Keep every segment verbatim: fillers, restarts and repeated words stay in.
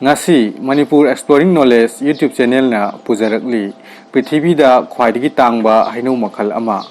ꯉꯁꯤ Manipur Exploring Knowledge YouTube channelꯅ ꯄꯨꯖꯔꯛꯂꯤ ꯄ꯭ꯔꯤꯊꯤꯕꯤꯗ ꯈ꯭ꯋꯥꯏꯗꯒꯤ ꯇꯥꯡꯕ ꯍꯩꯅꯧ ꯃꯈꯜ ꯑꯃ꯫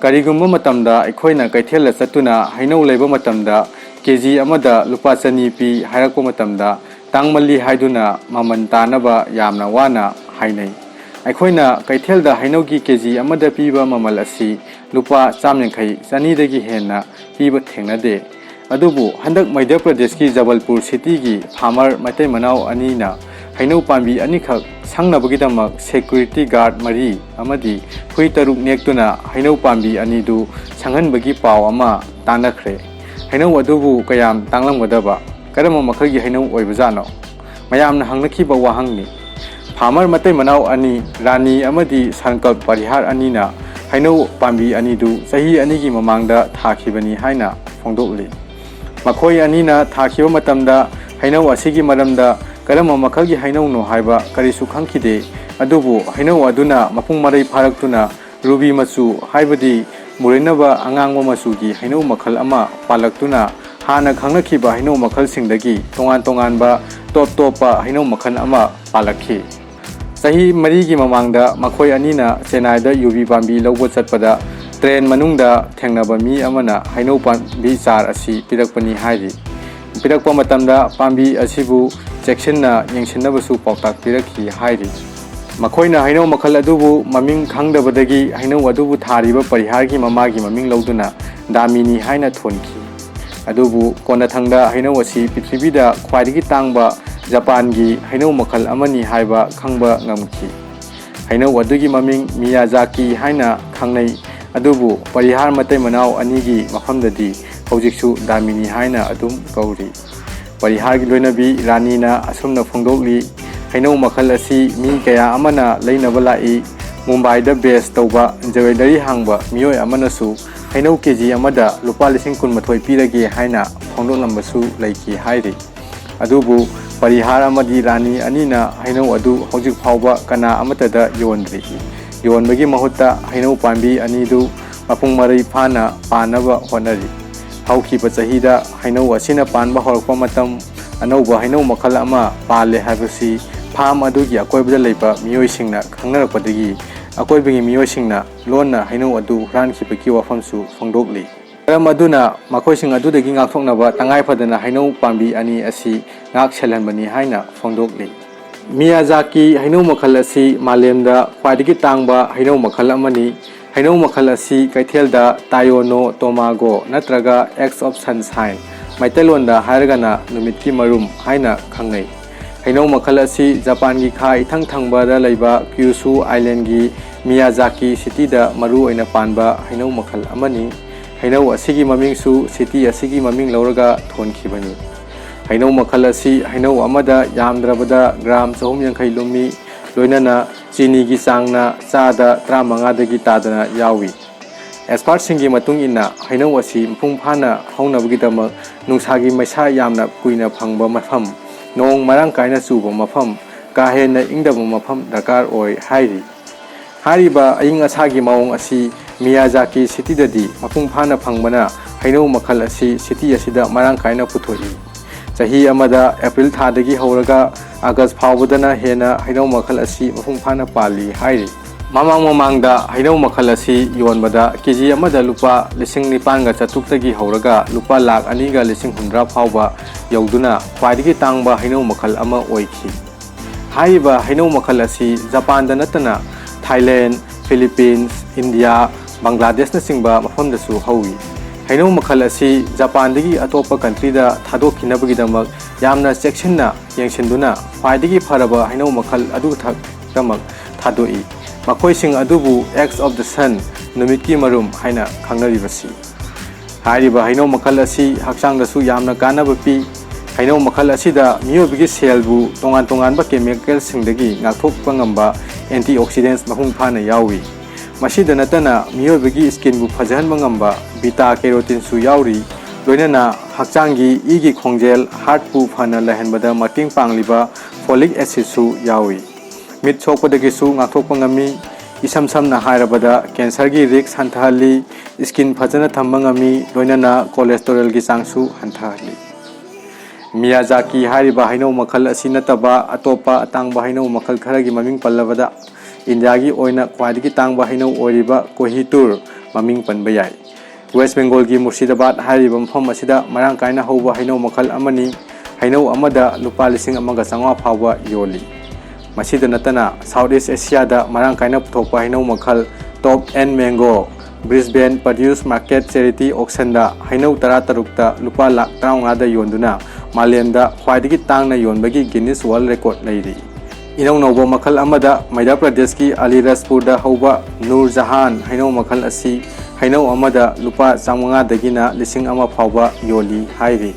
ꯀꯔꯤꯒꯨꯝꯕ ꯃꯇꯝꯗ ꯑꯩꯈꯣꯏꯅ ꯀꯩꯊꯦꯜꯗ ꯆꯠꯇꯨꯅ ꯍꯩꯅꯧ ꯂꯩꯕ ꯃꯇꯝꯗ ꯀꯦ ꯖꯤ ꯑꯃꯗ ꯂꯨꯄꯥ ꯆꯅꯤ ꯄꯤ ꯍꯥꯏꯔꯛꯄ ꯃꯇꯝꯗ ꯇꯥꯡꯃꯜꯂꯤ ꯍꯥꯏꯗꯨꯅ ꯃꯃꯜ ꯇꯥꯅꯕ ꯌꯥꯝꯅ ꯋꯥꯅ ꯍꯥꯏꯅꯩ꯫ ꯑꯩꯈꯣꯏꯅ ꯀꯩꯊꯦꯜꯗ ꯍꯩꯅꯧꯒꯤ ꯀꯦ ꯖꯤ ꯑꯃꯗ ꯄꯤꯕ ꯃꯃꯜ ꯑꯁꯤ ꯂꯨꯄꯥ ꯆꯥꯝ ꯌꯥꯡꯈꯩ, ꯆꯅꯤꯗꯒꯤ ꯍꯦꯟꯅ ꯄꯤꯕ ꯊꯦꯡꯅꯗꯦ꯫ ꯑꯗꯨꯕꯨ ꯍꯟꯗꯛ ꯃꯙ꯭ꯌ ꯄ꯭ꯔꯗꯦꯁꯀꯤ ꯖꯕꯜꯄꯨꯔ cityꯒꯤ farmer ꯃꯩꯇꯩ ꯃꯅꯥꯎ ꯑꯅꯤꯅ ꯍꯩꯅꯧ ꯄꯥꯝꯕꯤ ꯑꯅꯤꯈꯛ ꯁꯪꯅꯕꯒꯤꯗꯃꯛ security guard ꯃꯔꯤ ꯑꯃꯗꯤ ꯍꯨꯏ ꯇꯔꯨꯛ ꯅꯦꯛꯇꯨꯅ ꯍꯩꯅꯧ ꯄꯥꯝꯕꯤ ꯑꯅꯤꯗꯨ ꯁꯪꯍꯟꯕꯒꯤ ꯄꯥꯎ ꯑꯃ ꯇꯥꯅꯈ꯭ꯔꯦ꯫ ꯍꯩꯅꯧ ꯑꯗꯨꯕꯨ ꯀꯌꯥꯝ ꯇꯥꯡꯂꯝꯒꯗꯕ? ꯀꯔꯝꯕ ꯃꯈꯜꯒꯤ ꯍꯩꯅꯧ ꯑꯣꯏꯕꯖꯥꯠꯅꯣ? ꯃꯌꯥꯝꯅ ꯍꯪꯅꯈꯤꯕ ꯋꯥꯍꯪꯅꯤ꯫ Farmer ꯃꯇꯩ ꯃꯅꯥꯎ ꯑꯅꯤ, ꯔꯥꯅꯤ ꯑꯃꯗꯤ ꯁꯟꯀꯜꯞ ꯄꯔꯤꯍꯥꯔ ꯑꯅꯤꯅ ꯍꯩꯅꯧ ꯄꯥꯝꯕꯤ ꯑꯅꯤꯗꯨ ꯆꯍꯤ ꯑꯅꯤꯒꯤ ꯃꯃꯥꯡꯗ ꯊꯥꯈꯤꯕꯅꯤ ꯍꯥꯏꯅ ꯐꯣꯡꯗꯣꯛꯂꯤ꯫ ꯃꯈꯣꯏ ꯑꯅꯤꯅ ꯊꯥꯈꯤꯕ ꯃꯇꯝꯗ ꯍꯩꯅꯧ ꯑꯁꯤꯒꯤ ꯃꯔꯝꯗ ꯀꯔꯝꯕ ꯃꯈꯜꯒꯤ ꯍꯩꯅꯧꯅꯣ ꯍꯥꯏꯕ ꯀꯔꯤꯁꯨ ꯈꯪꯈꯤꯗꯦ꯫ ꯑꯗꯨꯕꯨ ꯍꯩꯅꯧ ꯑꯗꯨꯅ ꯃꯄꯨꯡ ꯃꯔꯩ ꯐꯥꯔꯛꯇꯨꯅ ꯔꯨꯕꯤ ꯃꯆꯨ, ꯍꯥꯏꯕꯗꯤ ꯃꯨꯔꯩꯅꯕ ꯑꯉꯥꯡꯕ ꯃꯆꯨꯒꯤ ꯍꯩꯅꯧ ꯃꯈꯜ ꯑꯃ ꯄꯥꯜꯂꯛꯇꯨꯅ ꯍꯥꯟꯅ ꯈꯪꯅꯈꯤꯕ ꯍꯩꯅꯧ ꯃꯈꯜꯁꯤꯡꯗꯒꯤ ꯇꯣꯉꯥꯟ ꯇꯣꯉꯥꯟꯕ ꯇꯣꯞ ꯇꯣꯞꯄ ꯍꯩꯅꯧ ꯃꯈꯜ ꯑꯃ ꯄꯥꯜꯂꯛꯈꯤ꯫ ꯆꯍꯤ ꯃꯔꯤꯒꯤ ꯃꯃꯥꯡꯗ ꯃꯈꯣꯏ ꯑꯅꯤꯅ ꯆꯦꯟꯅꯥꯏꯗ ꯌꯨꯕꯤ ꯄꯥꯝꯕꯤ ꯂꯧꯕ ꯆꯠꯄꯗ train ꯃꯅꯨꯡꯗ ꯊꯦꯡꯅꯕ ꯃꯤ ꯑꯃꯅ ꯍꯩꯅꯧ ꯄꯥꯝꯕꯤ ꯆꯥꯔ ꯑꯁꯤ ꯄꯤꯔꯛꯄꯅꯤ ꯍꯥꯏꯔꯤ꯫ ꯄꯤꯔꯛꯄ ꯃꯇꯝꯗ ꯄꯥꯝꯕꯤ ꯑꯁꯤꯕꯨ ꯆꯦꯛꯁꯤꯟꯅ ꯌꯦꯡꯁꯤꯟꯅꯕꯁꯨ ꯄꯥꯎꯇꯥꯛ ꯄꯤꯔꯛꯈꯤ ꯍꯥꯏꯔꯤ꯫ ꯃꯈꯣꯏꯅ ꯍꯩꯅꯧ ꯃꯈꯜ ꯑꯗꯨꯕꯨ ꯃꯃꯤꯡ ꯈꯪꯗꯕꯗꯒꯤ ꯍꯩꯅꯧ ꯑꯗꯨꯕꯨ ꯊꯥꯔꯤꯕ ꯄꯔꯤꯍꯥꯔꯒꯤ ꯃꯃꯥꯒꯤ ꯃꯃꯤꯡ ꯂꯧꯗꯨꯅ ꯗꯥꯃꯤꯅꯤ ꯍꯥꯏꯅ ꯊꯣꯟꯈꯤ꯫ ꯑꯗꯨꯕꯨ ꯀꯣꯟꯅꯊꯪꯗ ꯍꯩꯅꯧ ꯑꯁꯤ ꯄ꯭ꯔꯤꯊꯤꯕꯤꯗ ꯈ꯭ꯋꯥꯏꯗꯒꯤ ꯇꯥꯡꯕ ꯖꯄꯥꯟꯒꯤ ꯍꯩꯅꯧ ꯃꯈꯜ ꯑꯃꯅꯤ ꯍꯥꯏꯕ ꯈꯪꯕ ꯉꯝꯈꯤ꯫ ꯍꯩꯅꯧ ꯑꯗꯨꯒꯤ ꯃꯃꯤꯡ ꯃꯤꯌꯥꯖꯥꯀꯤ ꯍꯥꯏꯅ ꯈꯪꯅꯩ, ꯑꯗꯨꯕꯨ ꯄꯔꯤꯍꯥꯔ ꯃꯇꯩ ꯃꯅꯥꯎ ꯑꯅꯤꯒꯤ ꯃꯐꯝꯗꯗꯤ ꯍꯧꯖꯤꯛꯁꯨ ꯗꯥꯃꯤꯅꯤ ꯍꯥꯏꯅ ꯑꯗꯨꯝ ꯀꯧꯔꯤ꯫ ꯄꯔꯤꯍꯥꯔꯒꯤ ꯂꯣꯏꯅꯕꯤ ꯔꯥꯅꯤꯅ ꯑꯁꯨꯝꯅ ꯐꯣꯡꯗꯣꯛꯂꯤ, ꯍꯩꯅꯧ ꯃꯈꯜ ꯑꯁꯤ ꯃꯤ ꯀꯌꯥ ꯑꯃꯅ ꯂꯩꯅꯕ ꯂꯥꯛꯏ꯫ ꯃꯨꯝꯕꯥꯏꯗ base ꯇꯧꯕ jewellery ꯍꯥꯡꯕ ꯃꯤꯑꯣꯏ ꯑꯃꯅꯁꯨ ꯍꯩꯅꯧ ꯀꯦ ꯖꯤ ꯑꯃꯗ ꯂꯨꯄꯥ ꯂꯤꯁꯤꯡ ꯀꯨꯟꯃꯥꯊꯣꯏ ꯄꯤꯔꯒꯦ ꯍꯥꯏꯅ ꯐꯣꯡꯗꯣꯛꯂꯝꯕꯁꯨ ꯂꯩꯈꯤ ꯍꯥꯏꯔꯤ꯫ ꯑꯗꯨꯕꯨ ꯄꯔꯤꯍꯥꯔ ꯑꯃꯗꯤ ꯔꯥꯅꯤ ꯑꯅꯤꯅ ꯍꯩꯅꯧ ꯑꯗꯨ ꯍꯧꯖꯤꯛ ꯐꯥꯎꯕ ꯀꯅꯥ ꯑꯃꯠꯇꯗ ꯌꯣꯟꯗ꯭ꯔꯤ꯫ ꯌꯣꯟꯕꯒꯤ ꯃꯍꯨꯠꯇ ꯍꯩꯅꯧ ꯄꯥꯝꯕꯤ ꯑꯅꯤꯗꯨ ꯃꯄꯨꯡ ꯃꯔꯩ ꯐꯥꯅ ꯄꯥꯟꯅꯕ ꯍꯣꯠꯅꯔꯤ꯫ ꯍꯧꯈꯤꯕ ꯆꯍꯤꯗ ꯍꯩꯅꯧ ꯑꯁꯤꯅ ꯄꯥꯟꯕ ꯍꯧꯔꯛꯄ ꯃꯇꯝ ꯑꯅꯧꯕ ꯍꯩꯅꯧ ꯃꯈꯜ ꯑꯃ ꯄꯥꯜꯂꯦ ꯍꯥꯏꯕꯁꯤ ꯐꯥꯔꯝ ꯑꯗꯨꯒꯤ ꯑꯀꯣꯏꯕꯗ ꯂꯩꯕ ꯃꯤꯑꯣꯏꯁꯤꯡꯅ ꯈꯪꯅꯔꯛꯄꯗꯒꯤ ꯑꯀꯣꯏꯕꯒꯤ ꯃꯤꯑꯣꯏꯁꯤꯡꯅ ꯂꯣꯟꯅ ꯍꯩꯅꯧ ꯑꯗꯨ ꯍꯨꯔꯥꯟꯈꯤꯕꯒꯤ ꯋꯥꯐꯝꯁꯨ ꯐꯣꯡꯗꯣꯛꯂꯤ꯫ ꯃꯔꯝ ꯑꯗꯨꯅ ꯃꯈꯣꯏꯁꯤꯡ ꯑꯗꯨꯗꯒꯤ ꯉꯥꯛꯊꯣꯛꯅꯕ ꯇꯉꯥꯏ ꯐꯗꯅ ꯍꯩꯅꯧ ꯄꯥꯝꯕꯤ ꯑꯅꯤ ꯑꯁꯤ ꯉꯥꯛ ꯁꯦꯜꯍꯟꯕꯅꯤ ꯍꯥꯏꯅ ꯐꯣꯡꯗꯣꯛꯂꯤ꯫ ꯃꯤꯌꯥꯖꯥꯀꯤ ꯍꯩꯅꯧ ꯃꯈꯜ ꯑꯁꯤ ꯃꯥꯂꯦꯝꯗ ꯈ꯭ꯋꯥꯏꯗꯒꯤ ꯇꯥꯡꯕ ꯍꯩꯅꯧ ꯃꯈꯜ ꯑꯃꯅꯤ꯫ ꯍꯩꯅꯧ ꯃꯈꯜ ꯑꯁꯤ ꯀꯩꯊꯦꯜꯗ ꯇꯥꯏꯌꯣꯅꯣ ꯇꯣꯃꯥꯒꯣ ꯅꯠꯇ꯭ꯔꯒ X of Sunshine, ꯃꯩꯇꯩꯂꯣꯟꯗ ꯍꯥꯏꯔꯒꯅ ꯅꯨꯃꯤꯠꯀꯤ ꯃꯔꯨꯝ ꯍꯥꯏꯅ ꯈꯪꯅꯩ꯫ ꯍꯩꯅꯧ ꯃꯈꯜ ꯑꯁꯤ ꯖꯄꯥꯟꯒꯤ ꯈꯥ ꯏꯊꯪ ꯊꯪꯕꯗ ꯂꯩꯕ ꯀ꯭ꯌꯨꯁꯨ ꯑꯥꯏꯂꯦꯟꯒꯤ ꯃꯤꯌꯥꯖꯥꯀꯤ ꯁꯤꯇꯤꯗ ꯃꯔꯨ ꯑꯣꯏꯅ ꯄꯥꯟꯕ ꯍꯩꯅꯧ ꯃꯈꯜ ꯑꯃꯅꯤ꯫ ꯍꯩꯅꯧ ꯑꯁꯤꯒꯤ ꯃꯃꯤꯡꯁꯨ ꯁꯤꯇꯤ ꯑꯁꯤꯒꯤ ꯃꯃꯤꯡ ꯂꯧꯔꯒ ꯊꯣꯟꯈꯤꯕꯅꯤ꯫ ꯍꯩꯅꯧ ꯃꯈꯜ ꯑꯁꯤ ꯍꯩꯅꯧ ꯑꯃꯗ ꯌꯥꯝꯗ꯭ꯔꯕꯗ ꯒ꯭ꯔꯥꯝ ꯆꯍꯨꯝ ꯌꯥꯡꯈꯩ ꯂꯨꯝꯃꯤ, ꯂꯣꯏꯅꯅ ꯆꯤꯅꯤꯒꯤ ꯆꯥꯡꯅ ꯆꯥꯗ ꯇꯔꯥꯃꯉꯥꯗꯒꯤ ꯇꯥꯗꯅ ꯌꯥꯎꯏ꯫ ꯑꯦꯛꯁꯄꯥꯔꯠꯁꯤꯡꯒꯤ ꯃꯇꯨꯡ ꯏꯟꯅ, ꯍꯩꯅꯧ ꯑꯁꯤ ꯃꯄꯨꯡ ꯐꯥꯅ ꯍꯧꯅꯕꯒꯤꯗꯃꯛ ꯅꯨꯡꯁꯥꯒꯤ ꯃꯩꯁꯥ ꯌꯥꯝꯅ ꯀꯨꯏꯅ ꯐꯪꯕ ꯃꯐꯝ, ꯅꯣꯡ ꯃꯔꯥꯡ ꯀꯥꯏꯅ ꯆꯨꯕ ꯃꯐꯝ, ꯀꯥ ꯍꯦꯟꯅ ꯏꯪꯗꯕ ꯃꯐꯝ ꯗꯔꯀꯥꯔ ꯑꯣꯏ ꯍꯥꯏꯔꯤ꯫ ꯍꯥꯏꯔꯤꯕ ꯑꯏꯪ ꯑꯁꯥꯒꯤ ꯃꯑꯣꯡ ꯑꯁꯤ ꯃꯤꯌꯥꯖꯥꯀꯤ ꯁꯤꯇꯤꯗꯗꯤ ꯃꯄꯨꯡ ꯐꯥꯅ ꯐꯪꯕꯅ, ꯍꯩꯅꯧ ꯃꯈꯜ ꯑꯁꯤ ꯁꯤꯇꯤ ꯑꯁꯤꯗ ꯃꯔꯥꯡ ꯀꯥꯏꯅ ꯄꯨꯊꯣꯛꯏ꯫ ꯆꯍꯤ ꯑꯃꯗ ꯑꯦꯄ꯭ꯔꯤꯜ ꯊꯥꯗꯒꯤ ꯍꯧꯔꯒ ꯑꯥꯒꯁ ꯐꯥꯎꯕꯗꯅ ꯍꯦꯟꯅ ꯍꯩꯅꯧ ꯃꯈꯜ ꯑꯁꯤ ꯃꯄꯨꯡ ꯐꯥꯅ ꯄꯥꯜꯂꯤ ꯍꯥꯏꯔꯤ꯫ ꯃꯃꯥꯡ ꯃꯃꯥꯡꯗ ꯍꯩꯅꯧ ꯃꯈꯜ ꯑꯁꯤ ꯌꯣꯟꯕꯗ ꯀꯦ ꯖꯤ ꯑꯃꯗ ꯂꯨꯄꯥ ꯂꯤꯁꯤꯡ ꯅꯤꯄꯥꯟꯒ ꯆꯥꯇ꯭ꯔꯨꯛꯇꯒꯤ ꯍꯧꯔꯒ ꯂꯨꯄꯥ ꯂꯥꯈ ꯑꯅꯤꯒ ꯂꯤꯁꯤꯡ ꯍꯨꯝꯗ꯭ꯔꯥ ꯐꯥꯎꯕ ꯌꯧꯗꯨꯅ ꯈ꯭ꯋꯥꯏꯗꯒꯤ ꯇꯥꯡꯕ ꯍꯩꯅꯧ ꯃꯈꯜ ꯑꯃ ꯑꯣꯏꯈꯤ꯫ ꯍꯥꯏꯔꯤꯕ ꯍꯩꯅꯧ ꯃꯈꯜ ꯑꯁꯤ ꯖꯄꯥꯟꯗ ꯅꯠꯇꯅ ꯊꯥꯏꯂꯦꯟ, ꯐꯤꯂꯤꯄꯤꯟꯁ, ꯏꯟꯗꯤꯌꯥ, ꯕꯪꯒ꯭ꯂꯥꯗꯦꯁꯅꯆꯤꯡꯕ ꯃꯐꯝꯗꯁꯨ ꯍꯧꯏ꯫ ꯍꯩꯅꯧ ꯃꯈꯜ ꯑꯁꯤ ꯖꯄꯥꯟꯗꯒꯤ ꯑꯇꯣꯞꯄ ꯀꯟꯇ꯭ꯔꯤꯗ ꯊꯥꯗꯣꯛꯈꯤꯅꯕꯒꯤꯗꯃꯛ ꯌꯥꯝꯅ ꯆꯦꯛꯁꯤꯟꯅ ꯌꯦꯡꯁꯤꯟꯗꯨꯅ ꯈ꯭ꯋꯥꯏꯗꯒꯤ ꯐꯔꯕ ꯍꯩꯅꯧ ꯃꯈꯜ ꯑꯗꯨꯈꯛꯇꯃꯛ ꯊꯥꯗꯣꯛꯏ꯫ ꯃꯈꯣꯏꯁꯤꯡ ꯑꯗꯨꯕꯨ X of the Sun, ꯅꯨꯃꯤꯠꯀꯤ ꯃꯔꯨꯝ ꯍꯥꯏꯅ ꯈꯪꯅꯔꯤꯕꯁꯤ꯫ ꯍꯥꯏꯔꯤꯕ ꯍꯩꯅꯧ ꯃꯈꯜ ꯑꯁꯤ ꯍꯛꯆꯥꯡꯗꯁꯨ ꯌꯥꯝꯅ ꯀꯥꯟꯅꯕ ꯄꯤ꯫ ꯍꯩꯅꯧ ꯃꯈꯜ ꯑꯁꯤꯗ ꯃꯤꯑꯣꯏꯕꯒꯤ ꯁꯦꯜꯕꯨ ꯇꯣꯉꯥꯟ ꯇꯣꯉꯥꯟꯕ ꯀꯦꯃꯤꯀꯦꯜꯁꯤꯡꯗꯒꯤ ꯉꯥꯛꯊꯣꯛꯄ ꯉꯝꯕ antioxidants ꯃꯄꯨꯡ ꯐꯥꯅ ꯌꯥꯎꯏ꯫ ꯃꯁꯤꯗ ꯅꯠꯇꯅ ꯃꯤꯑꯣꯏꯕꯒꯤ skinꯕꯨ ꯐꯖꯍꯟꯕ ꯉꯝꯕ beta caroteneꯁꯨ ꯌꯥꯎꯔꯤ꯫ ꯂꯣꯏꯅꯅ ꯍꯛꯆꯥꯡꯒꯤ ꯏꯒꯤ ꯈꯣꯡꯖꯦꯜ, heartꯄꯨ ꯐꯅ ꯂꯩꯍꯟꯕꯗ ꯃꯇꯦꯡ ꯄꯥꯡꯂꯤꯕ folic acidꯁꯨ ꯌꯥꯎꯏ꯫ ꯃꯤꯠ ꯁꯣꯛꯄꯗꯒꯤꯁꯨ ꯉꯥꯛꯊꯣꯛꯄ ꯉꯝꯃꯤ꯫ ꯏꯁꯝ ꯁꯝꯅ ꯍꯥꯏꯔꯕꯗ cancerꯒꯤ risk ꯍꯟꯊꯍꯜꯂꯤ, skin ꯐꯖꯅ ꯊꯝꯕ ꯉꯝꯃꯤ, ꯂꯣꯏꯅꯅ cholesterolꯒꯤ ꯆꯥꯡꯁꯨ ꯍꯟꯊꯍꯜꯂꯤ꯫ ꯃꯤꯌꯥꯖꯥꯀꯤ ꯍꯥꯏꯔꯤꯕ ꯍꯩꯅꯧ ꯃꯈꯜ ꯑꯁꯤ ꯅꯠꯇꯕ ꯑꯇꯣꯞꯄ ꯑꯇꯥꯡꯕ ꯍꯩꯅꯧ ꯃꯈꯜ ꯈꯔꯒꯤ ꯃꯃꯤꯡ ꯄꯜꯂꯕꯗ ꯏꯟꯗꯤꯌꯥꯒꯤ ꯑꯣꯏꯅ ꯈ꯭ꯋꯥꯏꯗꯒꯤ ꯇꯥꯡꯕ ꯍꯩꯅꯧ ꯑꯣꯏꯔꯤꯕ ꯀꯣꯍꯤꯇꯨꯔ ꯃꯃꯤꯡ ꯄꯟꯕ ꯌꯥꯏ꯫ ꯋꯦꯁ ꯕꯦꯡꯒꯣꯜꯒꯤ ꯃꯨꯔꯁꯤꯗꯥꯕꯥꯗ ꯍꯥꯏꯔꯤꯕ ꯃꯐꯝ ꯑꯁꯤꯗ ꯃꯔꯥꯡ ꯀꯥꯏꯅ ꯍꯧꯕ ꯍꯩꯅꯧ ꯃꯈꯜ ꯑꯃꯅꯤ꯫ ꯍꯩꯅꯧ ꯑꯃꯗ ꯂꯨꯄꯥ ꯂꯤꯁꯤꯡ ꯑꯃꯒ ꯆꯥꯝꯃꯉꯥ ꯐꯥꯎꯕ ꯌꯣꯜꯂꯤ꯫ ꯃꯁꯤꯗ ꯅꯠꯇꯅ South East Asia ꯗ ꯃꯔꯥꯡ ꯀꯥꯏꯅ ꯄꯨꯊꯣꯛꯄ ꯍꯩꯅꯧ ꯃꯈꯜ Top End mango Brisbane produce market charity ꯑꯣꯛꯁꯟꯗ ꯍꯩꯅꯧ ꯇꯔꯥ ꯇꯔꯨꯛꯇ ꯂꯨꯄꯥ ꯂꯥꯈ ꯇꯔꯥꯃꯉꯥꯗ ꯌꯣꯟꯗꯨꯅ ꯃꯥꯂꯦꯝꯗ ꯈ꯭ꯋꯥꯏꯗꯒꯤ ꯇꯥꯡꯅ ꯌꯣꯟꯕꯒꯤ ꯒꯤꯅꯤꯁ ꯋꯥꯔꯜ ꯔꯦꯀꯣꯔꯗ ꯂꯩꯔꯤ꯫ ꯏꯅꯧ ꯅꯧꯕ ꯃꯈꯜ ꯑꯃꯗ ꯃꯩꯙ꯭ꯌ ꯄ꯭ꯔꯗꯦꯁꯀꯤ ꯑꯂꯤꯔꯥꯖꯄꯨꯔꯗ ꯍꯧꯕ ꯅꯨꯔ ꯖꯍꯥꯟ ꯍꯩꯅꯧ ꯃꯈꯜ ꯑꯁꯤ ꯍꯩꯅꯧ ꯑꯃꯗ ꯂꯨꯄꯥ ꯆꯥꯝꯃꯉꯥꯗꯒꯤꯅ ꯂꯤꯁꯤꯡ ꯑꯃ ꯐꯥꯎꯕ ꯌꯣꯜꯂꯤ ꯍꯥꯏꯔꯤ꯫